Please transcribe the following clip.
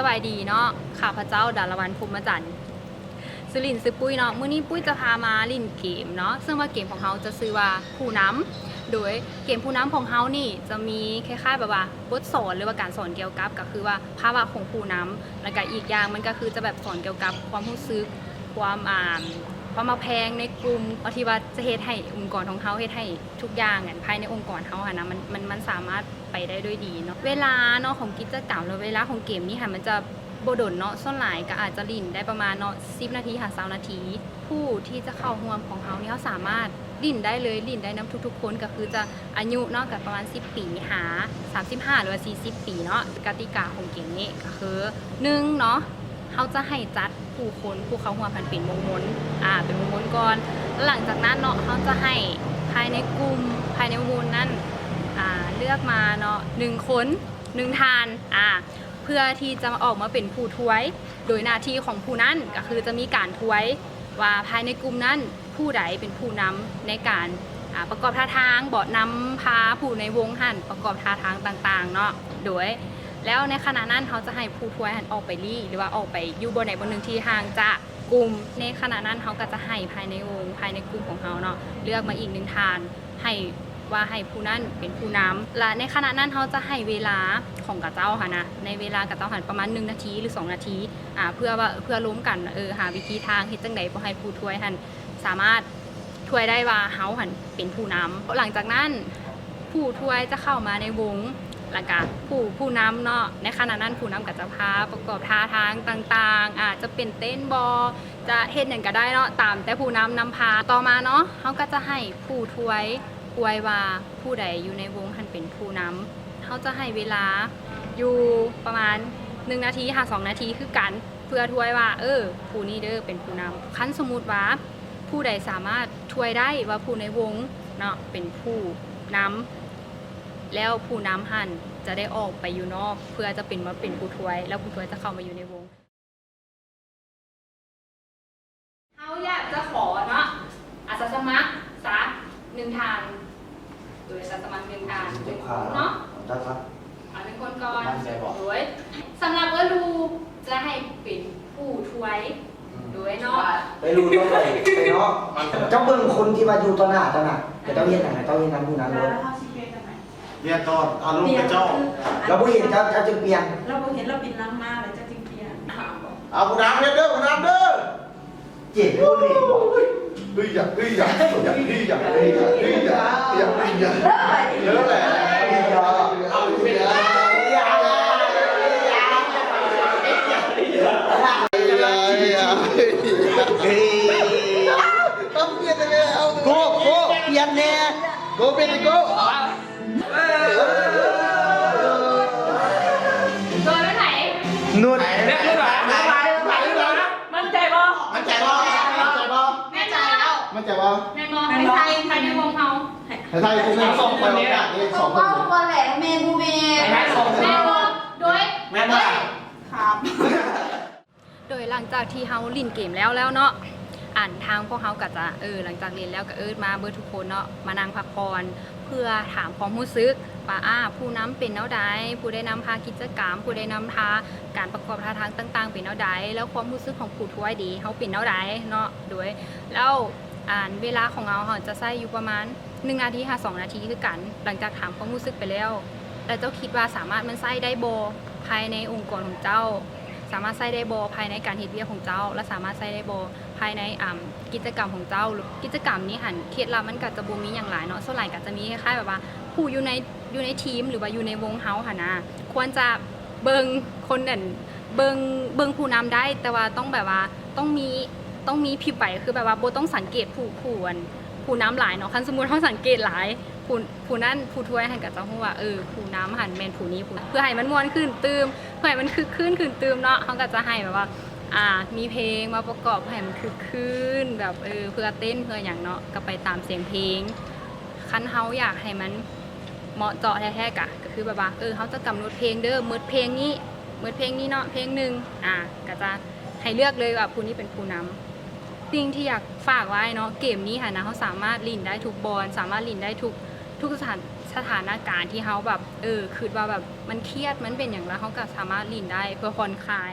ສະບາຍດີເນາະ, ຂ້າພະເຈົ້າ ດາລະວັນ ພົມມະຈັນ ຊື່ຫຼິ້ນຊື່ປຸ້ຍເນາະ. ມື້ນີ້ປຸ້ຍຈະພາມາຫຼິ້ນເກມເນາະ, ເຊິ່ງວ່າເກມຂອງເຮົາຈະຊື່ວ່າຜູ້ນຳ. ໂດຍເກມຜູ້ນຳຂອງເຮົານີ້ຈະມີຄ້າຍໆແບບວ່າບົດສອນ ຫຼືວ່າການສອນກ່ຽວກັບ ກໍຄືວ່າພາວະຂອງຜູ້ນຳ, ແລ້ວກໍອີກຢ່າງມັນກໍຄືຈະແບບສອນກ່ຽວກັບຄວາມຮູ້ສຶກ, ຄວາມ ອ່າ ຄວາມຮັກແພງໃນກຸ່ມ ທີ່ວ່າຈະເຮັດໃຫ້ອົງກອນຂອງເຮົາ, ເຮັດໃຫ້ທຸກຢ່າງ ອັນ ພາຍໃນອົງກອນເຮົາຫັ້ນນະ ມັນ ມັນ ມັນສາມາດໄປໄດ້ດ້ວຍດີເນາະ. ເວລາເນາະຂອງກິດຈະກຳ ຫຼືເວລາຂອງເກມນີ້ຫັ້ນ ມັນຈະ ບໍ່ດົນເນາະ, ສ່ວນຫຼາຍກໍອາດຈະຫຼິ້ນໄດ້ປະມານເນາະ ສິບນາທີຫາຊາວນາທີ. ຜູ້ທີ່ຈະເຂົ້າຮ່ວມຂອງເຮົານີ້ ເຮົາສາມາດຫຼິ້ນໄດ້ເລີຍ, ຫຼິ້ນໄດ້ນຳທຸກໆຄົນ, ກໍຄືຈະອາຍຸເນາະ ກໍປະມານສິບປີຫາສາມສິບຫ້າ ຫຼືວ່າສີ່ສິບປີເນາະ. ກະຕິກາຂອງເກມນີ້ກໍຄື ໜຶ່ງເນາະ ເຮົາຈະໃຫ້ຈັດຜູ້ຄົນຜູ້ເຂົ້າຮ່ວມຫັ້ນເປັນວົງມົນ, ອ່າ ເປັນວົງມົນກ່ອນ. ແລ້ວຫຼັງຈາກນັ້ນເນາະ ເຮົາຈະໃຫ້ພາຍໃນກຸ່ມ, ພາຍໃນວົງມົນນັ້ນ, ອ່າ ເລືອກມາເນາະ ໜຶ່ງຄົນ ໜຶ່ງທ່ານ, ອ່າ ເພື່ອທີ່ຈະອອກມາເປັນຜູ້ທວຍ, ໂດຍໜ້າທີ່ຂອງຜູ້ນັ້ນກໍຄືຈະມີການທວຍວ່າພາຍໃນກຸ່ມນັ້ນຜູ້ໃດເປັນຜູ້ນຳໃນການ ອ່າ ປະກອບທ່າທາງບໍ ນຳພາຜູ້ໃນວົງຫັ້ນປະກອບທ່າທາງຕ່າງໆເນາະ. ໂດຍ ແລ້ວໃນຂະນະນັ້ນເຮົາຈະໃຫ້ຜູ້ທວຍຫັ້ນອອກໄປລີ້ ຫຼືວ່າອອກໄປຢູ່ບ່ອນໃດບ່ອນໜຶ່ງທີ່ຫ່າງຈາກກຸ່ມ. ໃນຂະນະນັ້ນເຮົາກໍຈະໃຫ້ພາຍໃນວົງ, ພາຍໃນກຸ່ມຂອງເຮົາເນາະ ເລືອກມາອີກໜຶ່ງທ່ານ ໃຫ້ ວ່າໃຫ້ຜູ້ນັ້ນເປັນຜູ້ນຳ ແລະ ໃນຂະນະນັ້ນເຮົາຈະໃຫ້ເວລາຂອງຂະເຈົ້າຫັ້ນນະ, ໃນເວລາຂະເຈົ້າຫັ້ນປະມານໜຶ່ງນາທີ ຫຼື ສອງນາທີ ອ່າ ເພື່ອວ່າ ເພື່ອລົມກັນ ເອີ ຫາວິທີທາງເຮັດຈັ່ງໃດບໍ່ໃຫ້ຜູ້ທວຍຫັ້ນສາມາດທວຍໄດ້ວ່າເຮົາຫັ້ນເປັນຜູ້ນຳ. ຫຼັງຈາກນັ້ນຜູ້ທວຍຈະເຂົ້າມາໃນວົງ ແລ້ວກະຜູ້ ຜູ້ນຳເນາະ, ໃນຂະນະນັ້ນຜູ້ນຳກໍຈະພາປະກອບທ່າທາງຕ່າງໆ ອາດຈະເປັນເຕັ້ນບໍ ຈະເຮັດຫຍັງກໍໄດ້ເນາະ ຕາມແຕ່ຜູ້ນຳນຳພາ. ຕໍ່ມາເນາະ ເຮົາກໍຈະໃຫ້ຜູ້ທວຍ ທວຍວ່າຜູ້ໃດຢູ່ໃນວົງຫັ້ນເປັນຜູ້ນຳ. ເຮົາຈະໃຫ້ເວລາຢູ່ປະມານໜຶ່ງນາທີຫາສອງນາທີຄືກັນ ເພື່ອທວຍວ່າ ເອີ ຜູ້ນີ້ເດີເປັນຜູ້ນຳ. ຄັນສົມມຸດວ່າຜູ້ໃດສາມາດທວຍໄດ້ວ່າຜູ້ໃນວົງເນາະເປັນຜູ້ນຳ ແລ້ວຜູ້ນຳຫັ້ນຈະໄດ້ອອກໄປຢູ່ນອກ ເພື່ອຈະເປັນ ມາເປັນຜູ້ທວຍ ແລ້ວຜູ້ທວຍຈະເຂົ້າມາຢູ່ໃນວົງ. ເຮົາຢາກຈະຂໍເນາະ ອາສາສະໝັກຊະໜຶ່ງທ່ານ ໂດຍອາສາສະໝັກໜຶ່ງທ່ານ ໜຶ່ງຄົນເນາະ ເອົາໜຶ່ງຄົນກ່ອນ. ໂດຍສຳລັບເອື້ອຍລູຈະໃຫ້ເປັນຜູ້ທວຍ ໂດຍເນາະ ເອື້ອຍລູຕໍ່ໄປເນາະ. ເຈົ້າເບິ່ງຄົນທີ່ວ່າຢູ່ຕໍ່ໜ້າເຈົ້ານະ ເຈົ້າເຮັດຫຍັງ ເຈົ້າເຮັດນຳຜູ້ນັ້ນໂລດ. ລຽນຕອນອາລົມຂອງເຈົ້າ ລາວບໍ່ເຫັນເຈົ້າ ເຈົ້າຈຶ່ງປ່ຽນ ລາວບໍ່ເຫັນ ລາວປິ່ນຫຼັງມາ ແລ້ວເຈົ້າຈຶ່ງປ່ຽນ. ເອົາ ຜູ້ນຳເຮັດເດີ ຜູ້ນຳເດີ. ເຈັບຜູ້ນີ້ ເຮີ້ຍຢາ ເຮີ້ຍຢາ ເຮີ້ຍຢາ ເຮີ້ຍຢາ ເຮີ້ຍຢາ ເຮີ້ຍຢາ ເລີ່ມແລ້ວ ເລີ່ມແລ້ວ. ໂກ ໂກ ປ່ຽນແດ່ ໂກ ປ່ຽນໂກ. ໂດຍໄປໃຜ? ນຸດ. ໝັ້ນໃຈບໍ່? ໝັ້ນໃຈບໍ່? ໝັ້ນໃຈບໍ່? ແນ່ໃຈແລ້ວ. ໝັ້ນໃຈບໍ່? ແມ່ນບໍ່? ໃຫ້ໃສ່ ໃສ່ໃນວົງເຮົາ ໃຫ້ໃສ່ ໃຫ້ໃສ່ ສອງຄົນນີ້ ສອງຄົນນີ້ ເວົ້າກ່ອນແຫຼະ ແມ່ນບໍ່ແມ່ນ? ໃຫ້ໃສ່ສອງຄົນ ແມ່ນບໍ່? ໂດຍ ແມ່ນບໍ່? ຄັບ. ໂດຍຫຼັງຈາກທີ່ເຮົາຫຼິ້ນເກມແລ້ວແລ້ວເນາະ ອັນ ທາງພວກເຮົາກໍຈະ ເອີ ຫຼັງຈາກຫຼິ້ນແລ້ວກໍເອີ້ນມາເບິດທຸກຄົນເນາະ ມານັ່ງພັກຜ່ອນ ເພື່ອຖາມຄວາມຮູ້ສຶກວ່າ ອາ ຜູ້ນຳເປັນແນວໃດ, ຜູ້ໄດ້ນຳພາກິດຈະກຳ, ຜູ້ໄດ້ນຳພາການປະກອບທ່າທາງຕ່າງໆເປັນແນວໃດ, ແລ້ວຄວາມຮູ້ສຶກຂອງຜູ້ທວຍເດ ເຮົາເປັນແນວໃດເນາະ. ໂດຍແລ້ວ ອັນ ເວລາຂອງເຮົາ ເຮົາຈະໃຊ້ຢູ່ປະມານ ໜຶ່ງນາທີຫາສອງນາທີຄືກັນ. ຫຼັງຈາກຖາມຄວາມຮູ້ສຶກໄປແລ້ວ ແລ້ວເຈົ້າຄິດວ່າສາມາດນຳໃຊ້ໄດ້ບໍ່ພາຍໃນອົງກອນຂອງເຈົ້າ? ສາມາດໃຊ້ໄດ້ບໍ່ພາຍໃນການເຮັດວຽກຂອງເຈົ້າ? ແລະ ສາມາດໃຊ້ໄດ້ບໍ່ພາຍໃນ ອາ ກິດຈະກຳຂອງເຈົ້າ? ກິດຈະກຳນີ້ຫັ້ນ ເຄັດລັບມັນກໍຈະບໍ່ມີຫຍັງຫຼາຍເນາະ, ສ່ວນຫຼາຍກໍຈະມີຄ້າຍໆແບບວ່າ ຜູ້ຢູ່ໃນ ຢູ່ໃນທີມ ຫຼືວ່າຢູ່ໃນວົງເຮົາຫັ້ນນະ ຄວນຈະເບິ່ງຄົນນັ້ນ ເບິ່ງ ເບິ່ງຜູ້ນຳໄດ້ ແຕ່ວ່າຕ້ອງແບບວ່າ ຕ້ອງມີ ຕ້ອງມີຜິວໄປ ຄືແບບວ່າບໍ່ຕ້ອງສັງເກດຜູ້ ຜູ້ ອັນ ຜູ້ນຳຫຼາຍເນາະ. ຄັນສົມມຸດເຮົາສັງເກດຫຼາຍ ຜູ້ ຜູ້ນັ້ນ ຜູ້ທວຍຫັ້ນກໍຈະຮູ້ວ່າ ເອີ ຜູ້ນຳຫັ້ນແມ່ນຜູ້ນີ້ ຜູ້ ເພື່ອໃຫ້ມັນມ່ວນຂຶ້ນຕື່ມ ເພື່ອໃຫ້ມັນຄຶກຄື້ນຂຶ້ນຕື່ມເນາະ ເຮົາກໍຈະໃຫ້ແບບວ່າ ອ່າ ມີເພງມາປະກອບໃຫ້ມັນຄຶກຄື້ນ ແບບ ເອີ ເພື່ອເຕັ້ນເພື່ອຫຍັງເນາະ ກໍໄປຕາມສຽງເພງ. ຄັນເຮົາຢາກໃຫ້ມັນເໝາະເຈາະແທ້ໆ ກະ ກໍຄືແບບວ່າ ເອີ ເຮົາຈະກຳນົດເພງເດີ ໝົດເພງນີ້ ໝົດເພງນີ້ເນາະ ເພງໜຶ່ງ ອ່າ ກໍຈະໃຫ້ເລືອກເລີຍວ່າຜູ້ນີ້ເປັນຜູ້ນຳ. ສິ່ງທີ່ຢາກຝາກໄວ້ເນາະ ເກມນີ້ຫັ້ນນະ ເຮົາສາມາດຫຼິ້ນໄດ້ທຸກບ່ອນ ສາມາດຫຼິ້ນໄດ້ທຸກ ທຸກສະຖານ ສະຖານະການທີ່ເຮົາແບບ ເອີ ຄິດວ່າແບບມັນຄຽດ ມັນເປັນຫຍັງ ແລ້ວເຮົາກໍສາມາດຫຼິ້ນໄດ້ເພື່ອຜ່ອນຄາຍ.